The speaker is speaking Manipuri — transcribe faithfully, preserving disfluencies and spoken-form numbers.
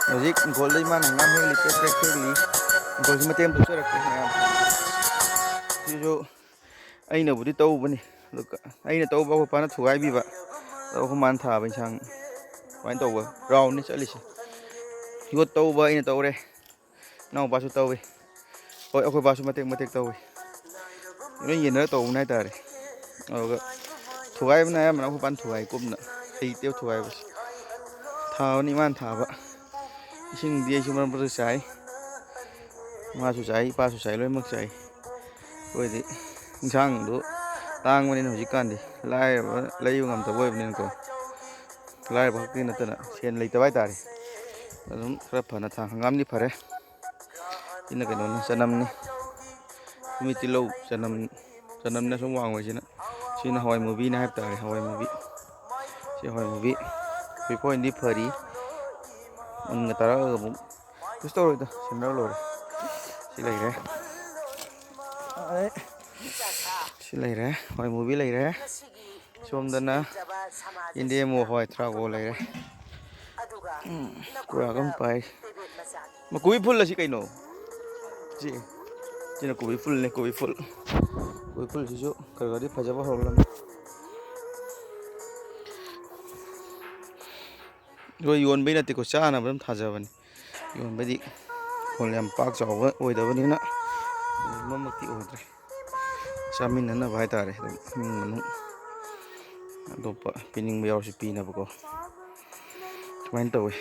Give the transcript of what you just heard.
ꯍꯧꯖꯤꯛ ꯏꯪꯈꯣꯜꯗ ꯏꯃꯥꯅ ꯍꯪꯒꯥꯝ ꯍꯦꯛꯂꯤ, ꯄ꯭ꯔꯦꯛ ꯄ꯭ꯔꯦꯛ ꯍꯦꯛꯂꯤ꯫ ꯏꯪꯈꯣꯜꯁꯤ ꯃꯇꯦꯛ ꯑꯃ ꯇꯧꯖꯔꯛꯀꯦ ꯃꯌꯥꯝ꯫ ꯁꯤꯁꯨ ꯑꯩꯅꯕꯨꯗꯤ ꯇꯧꯕꯅꯤ, ꯑꯗꯨꯒ ꯑꯩꯅ ꯇꯧꯕ ꯑꯩꯈꯣꯏ ꯄꯥꯅ ꯊꯨꯒꯥꯏꯕꯤꯕ꯫ ꯑꯗꯣ ꯑꯩꯈꯣꯏ ꯃꯥꯅ ꯊꯥꯕ ꯏꯟꯁꯥꯡ ꯁꯨꯃꯥꯏꯅ ꯇꯧꯕ ꯔꯥꯎꯟꯅꯤ ꯆꯠꯂꯤꯁꯦ꯫ ꯌꯣꯠ ꯇꯧꯕ ꯑꯩꯅ ꯇꯧꯔꯦ, ꯏꯅꯥꯎꯄꯥꯁꯨ ꯇꯧꯏ꯫ ꯍꯣꯏ, ꯑꯩꯈꯣꯏ ꯕꯥꯁꯨ ꯃꯇꯦꯛ ꯃꯇꯦꯛ ꯇꯧꯏ꯫ ꯂꯣꯏ ꯌꯦꯟꯅꯔ ꯇꯧꯕꯅꯦ ꯍꯥꯏꯇꯥꯔꯦ꯫ ꯑꯗꯨꯒ ꯊꯨꯒꯥꯏꯕꯅ ꯑꯌꯥꯝꯕꯅ ꯑꯩꯈꯣꯏ ꯄꯥꯅ ꯊꯨꯒꯥꯏ, ꯀꯨꯞꯅ ꯍꯩꯇꯦꯕ ꯊꯨꯒꯥꯏꯕꯁꯦ꯫ ꯊꯥꯕꯅꯤ ꯏꯃꯥꯅ ꯊꯥꯕ꯫ ꯏꯁꯤꯡꯗꯤ ꯑꯩꯁꯨ ꯃꯔꯛ ꯃꯔꯛꯇ ꯆꯥꯏ, ꯃꯥꯁꯨ ꯆꯥꯏ, ꯏꯄꯥꯁꯨ ꯆꯥꯏ, ꯂꯣꯏꯅꯃꯛ ꯆꯥꯏ꯫ ꯑꯩꯈꯣꯏꯗꯤ ꯏꯟꯁꯥꯡꯗꯨ ꯇꯥꯡꯕꯅꯤꯅ ꯍꯧꯖꯤꯛꯀꯥꯟꯗꯤ ꯂꯥꯏꯔꯕ, ꯂꯩꯕ ꯉꯝꯗꯕ ꯑꯣꯏꯕꯅꯤꯅꯀꯣ, ꯂꯥꯏꯔꯕ ꯈꯛꯇꯤ ꯅꯠꯇꯅ ꯁꯦꯟ ꯂꯩꯇꯕ ꯍꯥꯏꯇꯥꯔꯦ꯫ ꯑꯗꯨꯝ ꯈꯔ ꯐꯅ ꯊꯥ-, ꯍꯪꯒꯥꯝꯗꯤ ꯐꯔꯦ꯫ ꯁꯤꯅ ꯀꯩꯅꯣꯅꯤ, ꯆꯅꯝꯅꯤ꯫ ꯅꯨꯃꯤꯠ ꯇꯤꯜꯍꯧ, ꯆꯅꯝ, ꯆꯅꯝꯅ ꯁꯨꯝ ꯋꯥꯡꯉꯣꯏꯁꯤꯅ꯫ ꯁꯤꯅ ꯍꯋꯥꯏ ꯃꯨꯕꯤꯅꯤ ꯍꯥꯏꯕ ꯇꯥꯔꯦ, ꯍꯋꯥꯏ ꯃꯨꯕꯤ꯫ ꯁꯤ ꯍꯋꯥꯏ ꯃꯨꯕꯤ꯫ ꯍꯧꯖꯤꯛ ꯐꯥꯎꯒꯤꯗꯤ ꯐꯔꯤ꯫ ꯃꯨꯟꯒ ꯇꯥꯔꯛꯑꯒ ꯑꯃꯨꯛ ꯀꯩꯁꯨ ꯇꯧꯔꯣꯏꯗ, ꯁꯦꯟꯅꯔ ꯂꯣꯏꯔꯦ꯫ ꯁꯤ ꯂꯩꯔꯦ꯫ ꯑꯗꯩ ꯁꯤ ꯂꯩꯔꯦ, ꯍꯋꯥꯏ ꯃꯨꯕꯤ ꯂꯩꯔꯦ꯫ ꯁꯣꯝꯗꯅ ꯌꯦꯟꯗꯦꯝꯋꯣ ꯍꯋꯥꯏ ꯊ꯭ꯔꯥꯛꯋꯣ ꯂꯩꯔꯦ꯫ ꯎꯝ, ꯀꯨꯔꯥꯛ ꯑꯃ ꯄꯥꯏ꯫ ꯃ-, ꯀꯣꯕꯤ ꯐꯨꯜ ꯑꯁꯤ ꯀꯩꯅꯣ? ꯁꯤ, ꯁꯤꯅ ꯀꯣꯕꯤ ꯐꯨꯜꯅꯦ, ꯀꯣꯕꯤ ꯐꯨꯜ꯫ ꯀꯣꯕꯤ ꯐꯨꯜꯁꯤꯁꯨ ꯈꯔ ꯈꯔꯗꯤ ꯐꯖꯕ ꯍꯧꯔꯛꯂꯝꯃꯤ꯫ ꯑꯩꯈꯣꯏ ꯌꯣꯟꯕꯩ ꯅꯠꯇꯦꯀꯣ, ꯆꯥꯅꯕ ꯑꯗꯨꯝ ꯊꯥꯖꯕꯅꯤ꯫ ꯌꯣꯟꯕꯗꯤ ꯏꯪꯈꯣꯜ ꯌꯥꯝ ꯄꯥꯛ ꯆꯥꯎꯕ ꯑꯣꯏꯗꯕꯅꯤꯅ ꯌꯣꯟꯕꯃꯛꯇꯤ ꯑꯣꯏꯗ꯭ꯔꯦ꯫ ꯆꯥꯃꯤꯟꯅꯅꯕ ꯍꯥꯏꯇꯥꯔꯦ, ꯑꯗꯨꯝ ꯏꯃꯨꯡ ꯃꯅꯨꯡ ꯑꯇꯣꯞꯄ ꯄꯤꯅꯤꯡꯕ ꯌꯥꯎꯔꯁꯨ ꯄꯤꯅꯕꯀꯣ, ꯁꯨꯃꯥꯏꯅ ꯇꯧꯋꯤ꯫